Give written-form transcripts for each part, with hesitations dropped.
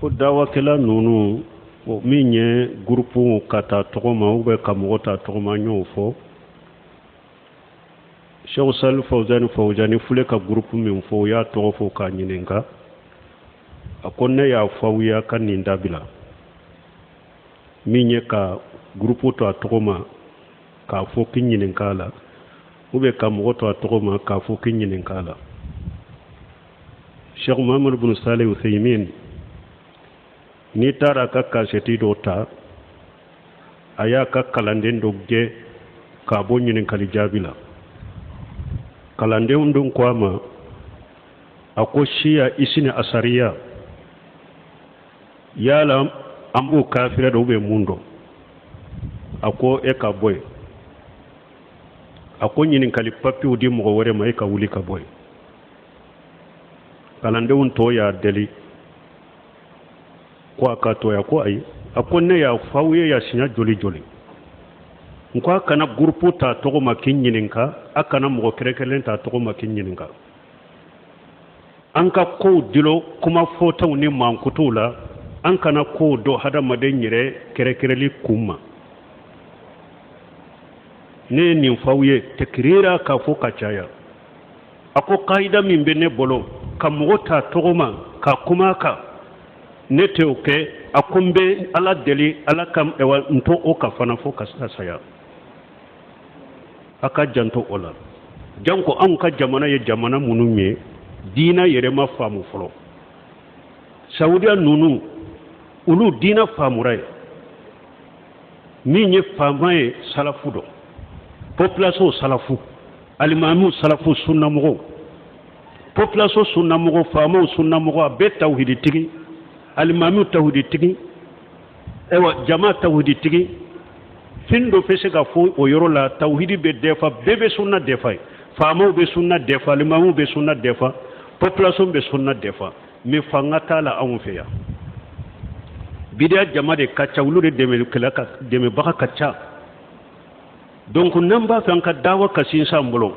Ko dawakɛla ninnu, min ye gurupu ka ta tɔgɔ ma ou bien ka mɔgɔ ta tɔgɔ ma, n y'o fɔ. Cheikh Salih Fawzani Fawzani filɛ ka gurupu min fɔ, o y'a tɔgɔ fɔ k'a ɲininka. A ko ne y'a fɔ aw ye a ka nin dabila, min ye ka gurupu to a tɔgɔ ma k'a fɔ k'i ɲininka a la, ou bien ka mɔgɔ to a tɔgɔ ma k'a fɔ k'i ɲininka a la. Cheikh Muhammad bin Salih Uthaymin, n'i taara a ka kasɛti dɔ ta, a y'a ka kalanden dɔ gɛn k'a bɔ ɲininkali jaabi la. Kalandenw dun ko a ma, a ko siya isini asariya, yala an b'o kafira dɔ bɛ mun dɔn? A ko e ka bɔ yen. A ko ɲininkali papiyew di mɔgɔ wɛrɛ ma, e ka wuli ka bɔ yen. Kalandenw tɔ y'a deli ko a ka to yan. Ko ayi, a ko ne y'a fɔ aw ye ya siɲɛ joli joli, n ko a kana gurupu ta tɔgɔ ma k'i ɲininka, a kana mɔgɔ kɛrɛnkɛrɛnlen ta tɔgɔ ma k'i ɲininka. An ka kow dilo kuma fɔtaw ni mankutuw la, an kana kow dɔn hadamaden yɛrɛ kɛrɛnkɛrɛnli kun ma. Ne ye nin fɔ aw ye tɛkirira, k'a fɔ ka caya. A ko kayida min bɛ ne bolo ka mɔgɔ ta tɔgɔ ma ka kuma a kan, ne tɛ o kɛ. A ko n bɛ Ala deli, Ala ka n to o kan fana fo ka saya. A ka janto o la. Janko anw ka jamana ye jamana minnu ye, diinɛ yɛrɛ ma faamu fɔlɔ. Saudiya ninnu, olu diinɛ faamura ye. Min ye faama ye, salafu dɔ, population salafu, alimamiw salafu, sunnamɔgɔw, population sunnamɔgɔ, faamaw sunnamɔgɔ, a bɛɛ tawhiditigi, alimamiw tawhiditigi, ayiwa jama tawhiditigi. Fɛn dɔ bɛ se ka fɔ o yɔrɔ la, tawhidi bɛ dɛfa, bɛɛ bɛ sunna dɛfa ye, faamaw bɛ sunna dɛfa, alimamiw bɛ sunna dɛfa, population bɛ sunna dɛfa. Mais fanga t'a la anw fɛ yan. Bidiya jama de ka ca, olu de dɛmɛkɛla ka dɛmɛbaga ka ca. Donc n'an b'a fɛ an ka dawa ka sinsin an bolo,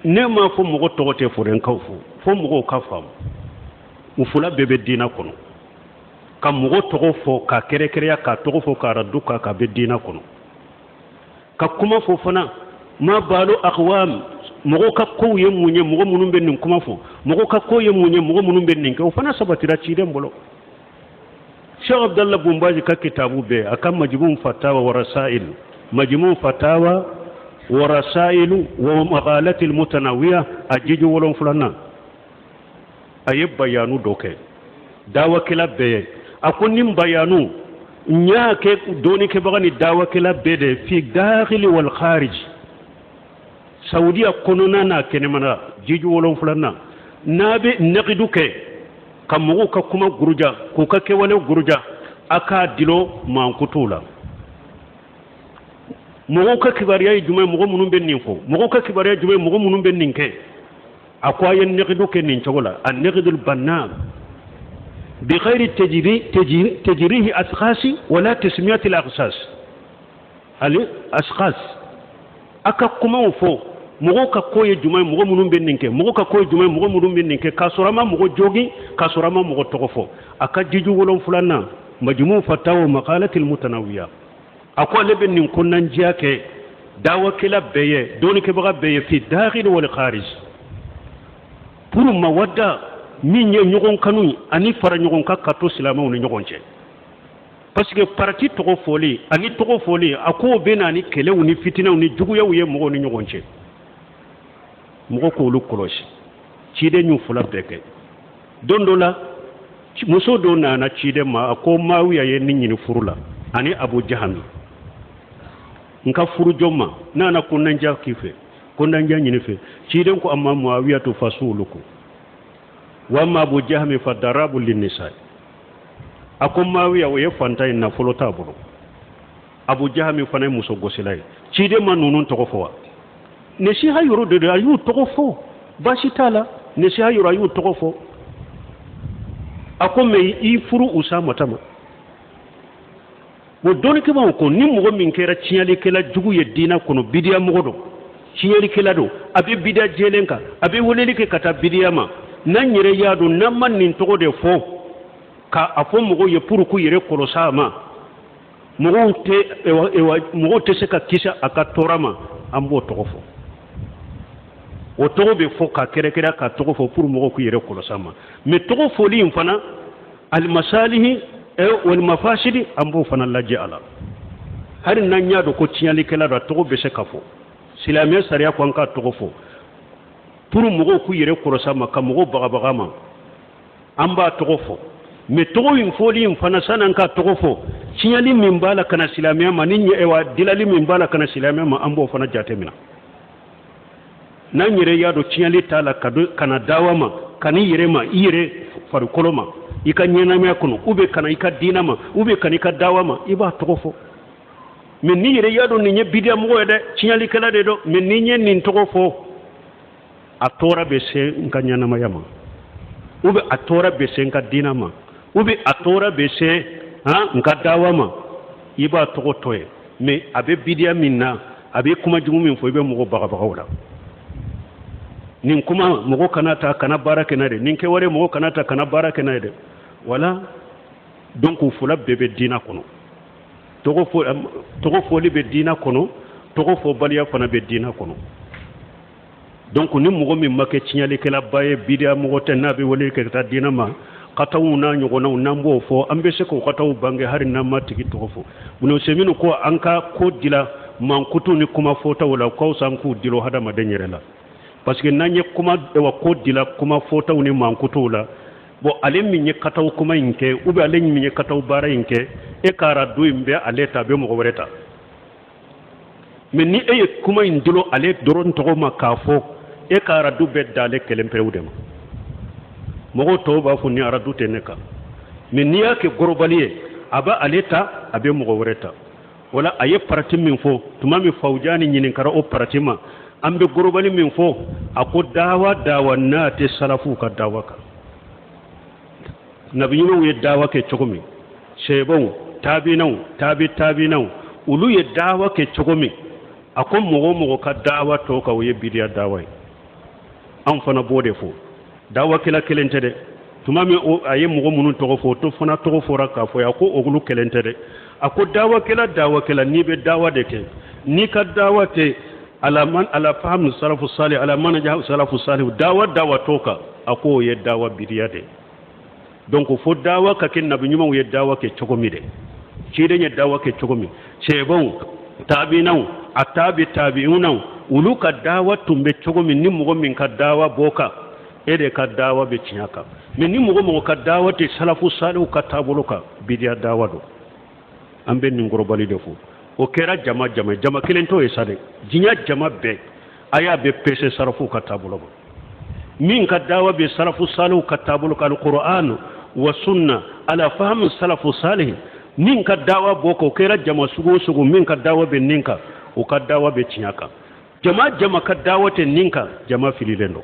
ne m'a fɔ mɔgɔ tɔgɔ tɛ fɔ dɛ, n k'aw fɔ fo mɔgɔw ka faamu, u fila bɛɛ bɛ diinɛ kɔnɔ. Ka mɔgɔ tɔgɔ fɔ k'a kɛrɛkɛrɛya, k'a tɔgɔ fɔ k'a radu k'a k'a bɛ diinɛ kɔnɔ. Ka kuma fɔ fana, ma balu aqwam, mɔgɔw ka kow ye mun ye, mɔgɔ minnu bɛ nin kuma fɔ, mɔgɔw ka kow ye mun ye, mɔgɔ minnu bɛ nin kɛ, o fana sabatira ciden bolo. Cheikh Abdallah Bumbaji ka kitabu bɛɛ, a ka Majmu Fatawa wa Rasail, Majmu Fatawa wa Rasail wa Maqalat al-Mutanawiya, a jiji 7nan, a ye bayanu dɔ kɛ dawakɛla bɛɛ ye. A ko nin bayanu n y'a kɛ dɔnnikɛbaga ni dawakɛla bɛɛ de, fi dakhili wal kharij, Saudiya kɔnɔna n'a kɛnɛmana. Jiji 7nan, n'a bɛ nakidu kɛ ka mɔgɔw ka kuma guruja, k'u ka kɛwale guruja, a k'a dilo mankutuw la. Mɔgɔw ka kibaruya ye jumɛn, mɔgɔ minnu bɛ nin fɔ, mɔgɔw ka kibaruya jumɛn, mɔgɔ minnu bɛ nin kɛ? A ko a ye nakidu kɛ nin cogo la, a nakidul banna bi ghayri tajrihi askhasi wala tasmiyati al-akhsas ali askhas. A ka kumaw fɔ, mɔgɔw ka ko ye jumɛn, mɔgɔ minnu bɛ nin kɛ, mɔgɔw ka ko ye jumɛn, mɔgɔ minnu bɛ nin kɛ, k'a sɔrɔ a ma mɔgɔ jogin, k'a sɔrɔ a ma mɔgɔ tɔgɔ fɔ. A ka jiju 7nan, Majmu Fatawa Maqalatil Mutanawiya, a ko ale bɛ nin kɔnɔnajɛya kɛ dawakɛla bɛɛ ye, dɔnnikɛbaga bɛɛ ye, fi dakhil wal kharij, pour mawadda min ye ɲɔgɔn kanu ani fara ɲɔgɔn kan ka to silamɛw ni ɲɔgɔn cɛ. Parce que parti tɔgɔ fɔli ani tɔgɔ fɔli, a k'o bɛ na ni kɛlɛw ni fitinɛw ni juguyaw ye mɔgɔw ni ɲɔgɔn cɛ. Mɔgɔ k'olu kɔlɔsi. Ciden y'u fila bɛɛ kɛ. Don dɔ la, muso dɔ nana ciden ma, a ko Maawiya ye ne ɲini furu la ani Abu Jahami, n ka furu jɔn ma? Nana kɔnɔnajɛya k'i fɛ, kɔnɔnajɛya ɲini fɛ. Ciden ko amma Muawiyatu fa su'uluku wa amma Abu Jahami fa darabu linnisa. A ko Maawiya, o ye fantan ye, nafolo t'a bolo. Abu Jahami fana ye muso gosila ye. Ciden ma ninnu tɔgɔ fɔ wa? Nasiha yɔrɔ de don, a y'u tɔgɔ fɔ, baasi t'a la. Nasiha yɔrɔ, a y'u tɔgɔ fɔ. A ko mais i furu Usamata ma. O dɔnnikɛbaaw ko ni mɔgɔ min kɛra tiɲɛlikɛla jugu ye diinɛ kɔnɔ, bidiya mɔgɔ don, tiɲɛlikɛla don, a bɛ bidiya jɛlen kan, a bɛ weleli kɛ ka taa bidiya ma, n'an yɛrɛ y'a dɔn n'an ma nin tɔgɔ de fɔ. Ka a fɔ mɔgɔw ye pour k'u yɛrɛ kɔlɔsi a ma, mɔgɔw tɛ se ka kisi a ka tɔɔrɔ ma, an b'o tɔgɔ fɔ. O tɔgɔ bɛ fɔ ka kɛrɛkɛrɛ ka tɔgɔ fɔ pour mɔgɔw k'u yɛrɛ kɔlɔsi a ma. Mais tɔgɔ fɔli in fana, alimasalihi walimafasidi, an b'o fana lajɛ a la. Hali n'an y'a dɔn ko tiɲɛlikɛla don, a tɔgɔ bɛ se ka fɔ. Silamɛya sariya ko an k'a tɔgɔ fɔ pour mɔgɔw k'u yɛrɛ kɔlɔsi a ma, ka mɔgɔw bagabaga ma, an b'a tɔgɔ fɔ. Mais tɔgɔ in fɔli in fana, sani an k'a tɔgɔ fɔ, tiɲɛli min b'a la ka na silamɛya ma ni wa dilali min b'a la ka na silamɛya ma, an b'o fana jateminɛ. N'an yɛrɛ y'a dɔn tiɲɛli t'a la ka don ka na dawa ma, ka n'i yɛrɛ ma, i yɛrɛ farikolo ma, i ka ɲɛnamaya kɔnɔ, ou bien ka na i ka diina ma, ou bien ka na i ka dawa ma, i b'a tɔgɔ fɔ. Mais n'i yɛrɛ y'a dɔn nin ye bidiya mɔgɔ ye dɛ, tiɲɛlikɛla de don, mais ni n ye nin tɔgɔ fɔ, a tɔɔrɔ bɛ se n ka ɲɛnamaya ma, ou bien a tɔɔrɔ bɛ se n ka diina ma, ou bien a tɔɔrɔ bɛ se han n ka dawa ma, i b'a tɔgɔ to yen. Mais a bɛ bidiya min na, a bɛ kuma jugu min fɔ, i bɛ mɔgɔ bagabaga o la. Nin kuma, mɔgɔ kana ta kana baara kɛ n'a ye dɛ. Nin kɛwale, mɔgɔ kana ta kana baara kɛ n'a ye dɛ. Voilà, donc fila bɛɛ bɛ diina kɔnɔ. Tɔgɔ fɔli bɛ diina kɔnɔ, tɔgɔ fɔbaliya fana bɛ diina kɔnɔ. Donc ni mɔgɔ min ma kɛ tiɲɛlikɛlaba ye, bidiya mɔgɔ tɛ, n'a bɛ wele kɛ ka taa diina ma, kataw n'a ɲɔgɔnnaw, n'an b'o fɔ, an bɛ se k'o kataw bange hali n'an ma tigi tɔgɔ fɔ. Ibn ko an ka ko dila mankutu ni kuma fɔtaw la, ka fisa an k'u dilo hadamaden yɛrɛ la, parce que n'an ye kuma wa ko dila kuma fɔtaw ni mankutuw la, bon, ale min ye kataw kuma in kɛ, ou bien ale min ye kataw baara in kɛ, e ka aradu in bɛ ale ta, a bɛ mɔgɔ wɛrɛ ta. Mais ni e ye kuma in dolo ale dɔrɔn tɔgɔ ma k'a fɔ, e ka aradu bɛ da ale kelen perew de ma, mɔgɔw tɔw b'a fɔ ni aradu tɛ ne kan. Mais n'i y'a kɛ gorobali ye, a bɛ ale ta, a bɛ mɔgɔ wɛrɛ ta. Wala a ye partie min fɔ tuma min Fawujani ɲininkara o partie ma, an bɛ gorobali min fɔ, a ko dawa dawa n'a tɛ salafuw ka dawa kan, nabi ɲumanw ye dawa kɛ cogo min, sahabaw, taabinaw, taabi taabinaw, olu ye dawa kɛ cogo min, a ko mɔgɔ o mɔgɔ ka dawa tɔ kan, o ye bidiya dawa ye. Anw fana b'o de fɔ. Dawakɛla kelen tɛ dɛ. Tuma min a ye mɔgɔ minnu tɔgɔ fɔ, o to fana tɔgɔ fɔra k'a fɔ, a ko olu kelen tɛ dɛ. A ko dawakɛla dawakɛla, n'i bɛ dawa de kɛ, n'i ka dawa tɛ ala man ala fahamu salafu salih, ala manhaj salafu salih, dawa dawa t'o kan, a ko o ye dawa bidiya de. Donc fo dawa ka kɛ nabi ɲumanw ye dawa kɛ cogo min dɛ, ciden ye dawa kɛ cogo min, sahabaw, taabinaw, a taabi taabiunaw, olu ka dawa tun bɛ cogo min, ni mɔgɔ min ka dawa b'o kan, e de ka dawa bɛ tiɲɛ kan. Mais ni mɔgɔ mɔgɔ ka dawa tɛ salafu salihu ka taabolo kan, bidiya dawa don. An bɛ nin kɔrɔbali de fɔ. O kɛra jama jama, jama kelen t'o ye sa dɛ, diɲɛ jama bɛɛ, a y'a bɛɛ pese salafu ka taabolo ma. Min ka dawa bɛ salafu salihu ka taabolo kan, alquran wa sunna ala fahamu salafu salih, min ka dawa b'o kan, o kɛra jama sugu o sugu, min ka dawa bɛ nin kan, o ka dawa bɛ tiɲɛ kan. Jama jama ka dawa tɛ nin kan, jama fililen don.